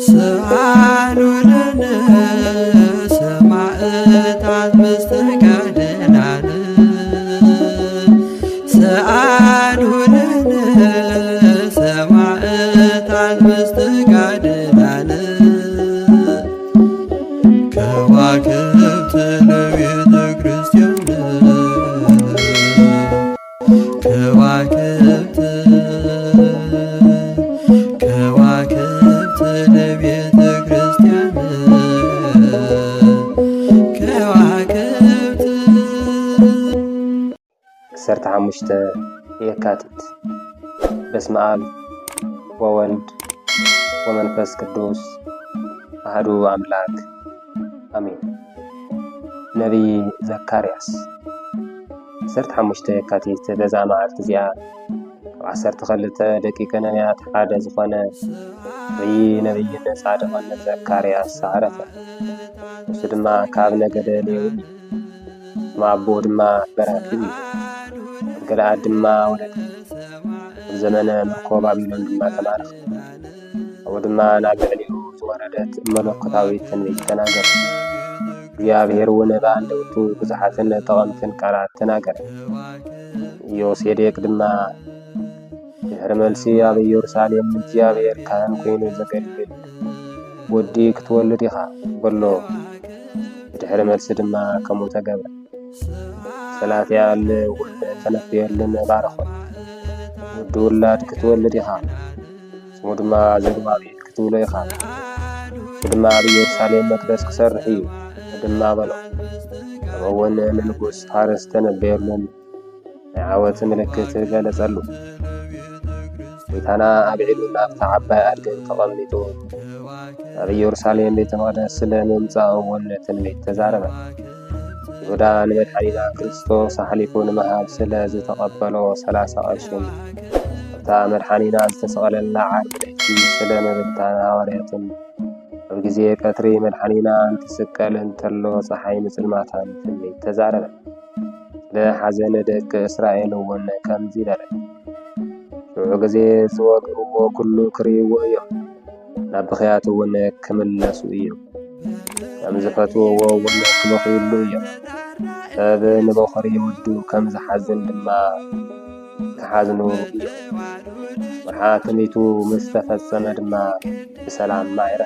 ሰኣሉ ለነ ሰማዕታት መስተጋድላነ፣ ሰኣሉ ለነ ሰማዕታት መስተጋድላነ፣ ከዋክብት ለቤተ ክርስቲያን። ከዋክብት፣ ከዋክብት ለቤተ ክርስቲያን፣ ከዋክብት። ዓሰርተ ሓሙሽተ የካቲት። በስመ አብ ወወልድ ወመንፈስ ቅዱስ አሐዱ አምላክ አሜን። ነቢይ ዘካርያስ። ዓሰርተ ሓሙሽተ የካቲት፣ በዛ መዓልቲ እዚኣ ካብ ዓሰርተ ክልተ ደቂቀ ነቢያት ሓደ ዝኾነ ርእይ ነቢይን ጻድቕን ዘካርያስ ዓረፈ። ንሱ ድማ ካብ ነገደ ሌዊ እዩ። ስም ኣቦኡ ድማ በራክዩ እዩ። ኣብ ገለዓድ ድማ ወለደ። ኣብ ዘመነ ምርኮ ባቢሎን ድማ ተማረኸ። ኣብኡ ድማ ናብ ልዕሊኡ ዝወረደት መለኮታዊት ትንቢት ተናገረ። እግዚኣብሔር እውን ብኣንደበቱ ብዙሓትን ጠቐምትን ቃላት ተናገረ። ዮሴዴቅ ድማ ድሕሪ መልሲ ኣብ ኢየሩሳሌም ንእግዚኣብሔር ካህን ኮይኑ ዘገልግል ወዲ ክትወልድ ኢኻ በሎ። ብድሕሪ መልሲ ድማ ከምኡ ተገብረ። ሰላትያል ወልደ ተነብየሉን ባረኾን። ወዲ ውላድ ክትወልድ ኢኻ፣ ስሙ ድማ ዘሩባቤል ክትብሎ ኢኻ። እሱ ድማ ኣብ ኢየሩሳሌም መቅደስ ክሰርሕ እዩ ድማ በሎ። ከምኡ እውን ንንጉስ ፋርስ ተነበየሉን ናይ ዓወት ምልክት ገለጸሉ። ጎይታና ኣብዒሉ ናብታ ዓባይ ኣድገ ተቐሚጡ ኣብ ኢየሩሳሌም ቤተ መቕደስ ስለ ምምጻኡ እውን ትንቢት ተዛረበ። ይሁዳ ንመድሓኒና ክርስቶስ ኣሕሊፉ ንምሃብ ስለ ዝተቐበሎ ሰላሳ ቅርሽን ኣብታ መድሓኒና ዝተሰቐለላ ዓርቢ ለይቲ ስለ ምብታን ሃዋርያትን ኣብ ግዜ ቀትሪ መድሓኒና እንትስቀል እንተሎ ጸሓይ ምጽልማታን ትንቢት ተዛረበ። ስለ ሓዘን ደቂ እስራኤል እውን ከምዚ በለ። ሽዑ ግዜ ዝወግእዎ ኩሉ ክርእይዎ እዮም፣ ናብ ብኽያት እውን ክምለሱ እዮም። ከም ዝፈትውዎ እውን ክበኽዩሉ እዮም። ሰብ ንበኹሪ ወዱ ከም ዝሓዝን ድማ ክሓዝኑ እዮም። ወርሓ ትንቢቱ ምስ ተፈጸመ ድማ ብሰላም ማዕረ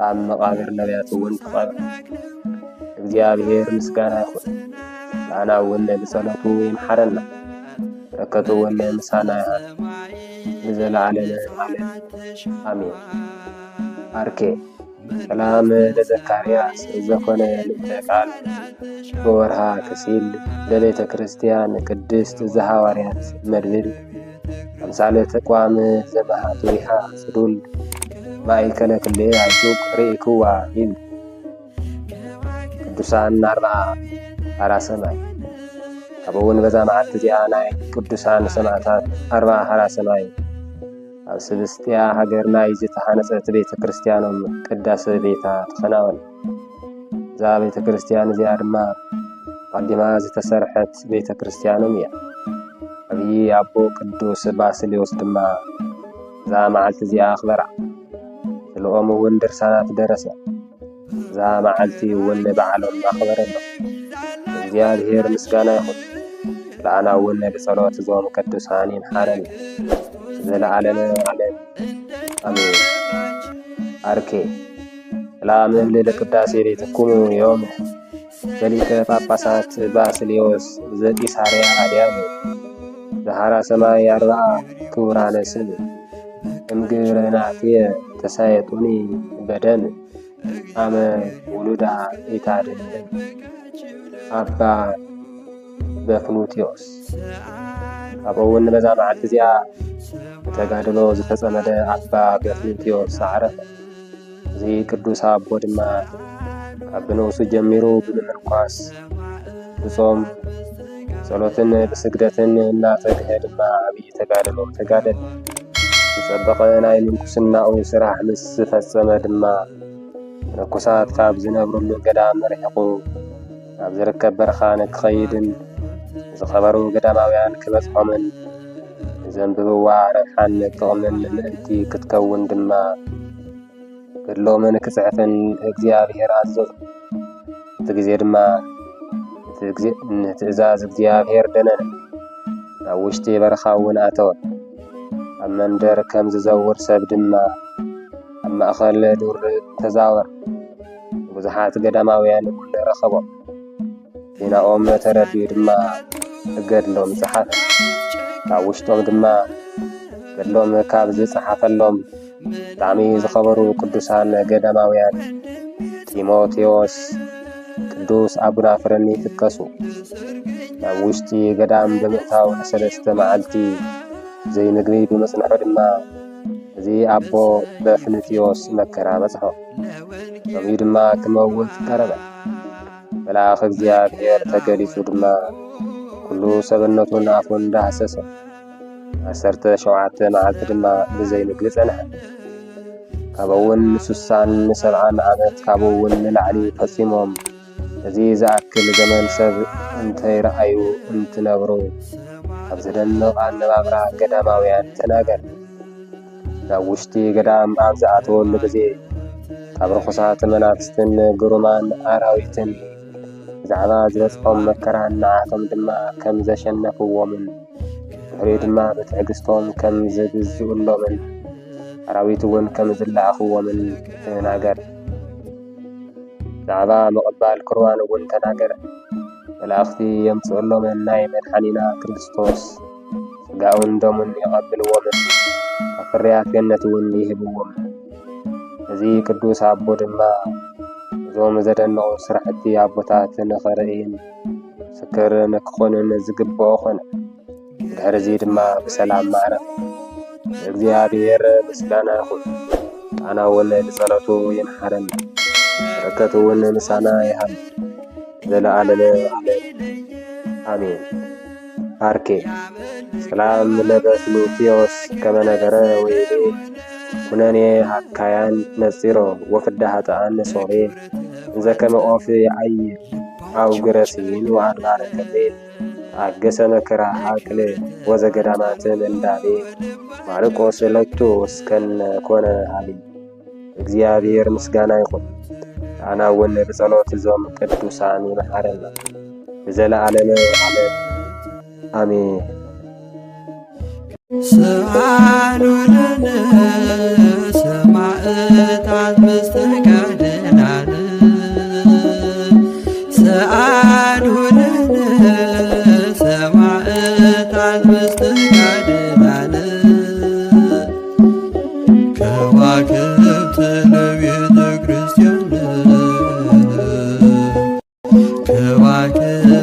ኣብ መቓብር ነቢያት እውን ተቐብረ። እግዚኣብሔር ምስጋና ይኹን። ንዓና እውን ብጸሎቱ ይምሓረና። በረከቱ እውን ምሳና ይሃን ንዘለዓለመ ዓለም። ኣሜን። ኣርኬ። ሰላም ለዘካርያስ ዘኮነ ልዕለ ቃል በወርሃ ከሲል ለቤተ ክርስቲያን ቅድስት ዘሐዋርያት መድብል ኣምሳለ ተቋም ዘመሃትዊሃ ጽዱል ማእከለ ክልኤ ኣሹቅ ርኢክዋ ይብል። ቅዱሳን ኣርብዓ ሓራ ሰማይ። ካብኡ እውን በዛ መዓልቲ እዚኣ ናይ ቅዱሳን ሰማዕታት ኣርብዓ ሓራ ሰማይ ኣብ ስብስጥያ ሃገር ናይ ዝተሃነጸት ቤተ ክርስቲያኖም ቅዳሴ ቤታ ተኸናወነ። እዛ ቤተ ክርስቲያን እዚኣ ድማ ኣቐዲማ ዝተሰርሐት ቤተ ክርስቲያኖም እያ። ዓብዪ ኣቦ ቅዱስ ባስልዮስ ድማ እዛ መዓልቲ እዚኣ ኣኽበራ። ስለ ኦም እውን ድርሳናት ደረሰ። እዛ መዓልቲ እውን በዓሎም ኣኽበረሎም። እግዚኣብሔር ምስጋና ይኹን። ለኣና እውን ብጸሎት እዞም ቅዱሳን ይምሓረን ዘለዓለመ ዓለም። ኣሜን። ኣርኬ። ሰላም እብል ለቅዳሴ ቤትኩሙ ዮም ዘሊቀ ጳጳሳት ባስልዮስ ዘቂሳርያ ኣድያም ዘሃራ ሰማይ ኣርብዓ ክቡራነ ስም እምግብረ ናትየ ተሳየጡኒ በደም ኣመ ውሉዳ ኢታድን ኣባ በፍኑትዮስ። ካብኡ እውን በዛ መዓልቲ እዚኣ ብተጋድሎ ዝተጸመደ ኣባ በፍኑትዮስ ዓረፈ። እዚ ቅዱስ ኣቦ ድማ ካብ ብንኡሱ ጀሚሩ ብምምንኳስ ብጾም ጸሎትን ብስግደትን እናተግሀ ድማ ዓብዪ ተጋድሎ ተጋደለ። ዝጸበቐ ናይ ምንኩስናኡ ስራሕ ምስ ዝፈጸመ ድማ መነኮሳት ካብ ዝነብሩሉ ገዳም ርሒቑ ናብ ዝርከብ በረኻ ንክኸይድን ንዝኸበሩ ገዳማውያን ክበጽሖምን ንዘንብብዋ ረብሓን ጥቕምን ምእንቲ ክትከውን ድማ ገድሎምን ክጽሕፍን እግዚኣብሔር ኣዘዞ። እቲ ግዜ ድማ እቲ ግዜ ንትእዛዝ እግዚኣብሔር ደነነ። ናብ ውሽጢ በረኻ እውን ኣተወ። ኣብ መንደር ከም ዝዘውር ሰብ ድማ ኣብ ማእከል ዱር ተዛወረ። ብዙሓት ገዳማውያን እውን ረኸቦም። ዜናኦም ተረዲኡ ድማ ገድሎም ጸሓፈ። ካብ ውሽጦም ድማ ገድሎም ካብ ዝጸሓፈሎም ብጣዕሚ ዝኸበሩ ቅዱሳን ገዳማውያን ጢሞቴዎስ፣ ቅዱስ ኣቡናፍርን ይጥቀሱ። ናብ ውሽጢ ገዳም ብምእታው ንሰለስተ መዓልቲ ዘይምግቢ ብምጽንሑ ድማ እዚ ኣቦ በፍንትዮስ መከራ በጽሖ። ሎሚ ድማ ክመውት ቀረበ። መልኣኽ እግዚኣብሔር ተገሊጹ ድማ ኩሉ ሰብነቱን ኣፉን ዳህሰሰ። ዓሰርተ ሸውዓተ መዓልቲ ድማ ብዘይ ምግቢ ጸንሐ። ካብ እውን ስሳን ሰብዓን ዓመት፣ ካብ እውን ንላዕሊ ፈጺሞም እዚ ዝኣክል ዘመን ሰብ እንተይረኣዩ እንትነብሩ፣ ኣብ ዘደንቕ ኣነባብራ ገዳማውያን ተናገር። ናብ ውሽጢ ገዳም ኣብ ዝኣተወሉ ግዜ፣ ካብ ርኹሳት መናፍስትን ግሩማን ኣራዊትን ብዛዕባ ዝበጽሖም መከራን ንዓቶም ድማ ከም ዘሸነፍዎምን፣ ድሕሪኡ ድማ ብትዕግስቶም ከም ዝግዝኡሎምን፣ ኣራዊት እውን ከም ዝለኣኽዎምን ተናገረ። ብዛዕባ ምቕባል ቁርባን እውን ተናገረ። መላእኽቲ የምጽኡሎምን ናይ መድሓኒና ክርስቶስ ሥጋኡን ደሙን የቐብልዎምን፣ ካብ ፍርያት ገነት እውን ይህብዎምን። እዚ ቅዱስ ኣቦ ድማ እዞም ዘደንቑ ስራሕቲ ኣቦታት ንኽርእይን ምስክር ንክኾንን ዝግብኦ ኾነ። ብድሕርዚ ድማ ብሰላም ማዕረፍ። ንእግዚኣብሔር ምስጋና ይኹን። ኣና እውን ብጸሎቱ ይምሓረን። በረከቱ እውን ምሳና ይሃብ። ዘለዓለመ ዓለም። ኣሜን። ኣርኬ። ሰላም ለበትሉቴዎስ ከመ ነገረ ወይቤ፣ ኩነኔ ሃካያን ነጺሮ ወፍዳ ኃጥኣን ሶሬ፣ እንዘ ከመ ኦፍ የዓይር አውግረ ሲን ወአድባረ ከርቤ፣ ተአገሰ መከራ ሐቅል ወዘገዳማት መንዳቤ፣ ማርቆስ ለቱ እስከነ ኮነ ሀቤ። እግዚኣብሔር ምስጋና ይኹን። ንዓና እውን ብጸሎት እዞም ቅዱሳን ይምሓረና ብዘለዓለመ ዓለም። ኣሜን። ሰአሉ ለነ ሰማዕታት መስተጋድላነ፣ ሰአሉ ለነ ሰማዕታት መስተጋድላነ፣ ከዋክብት ለቤተ ክርስቲያን ከዋክብት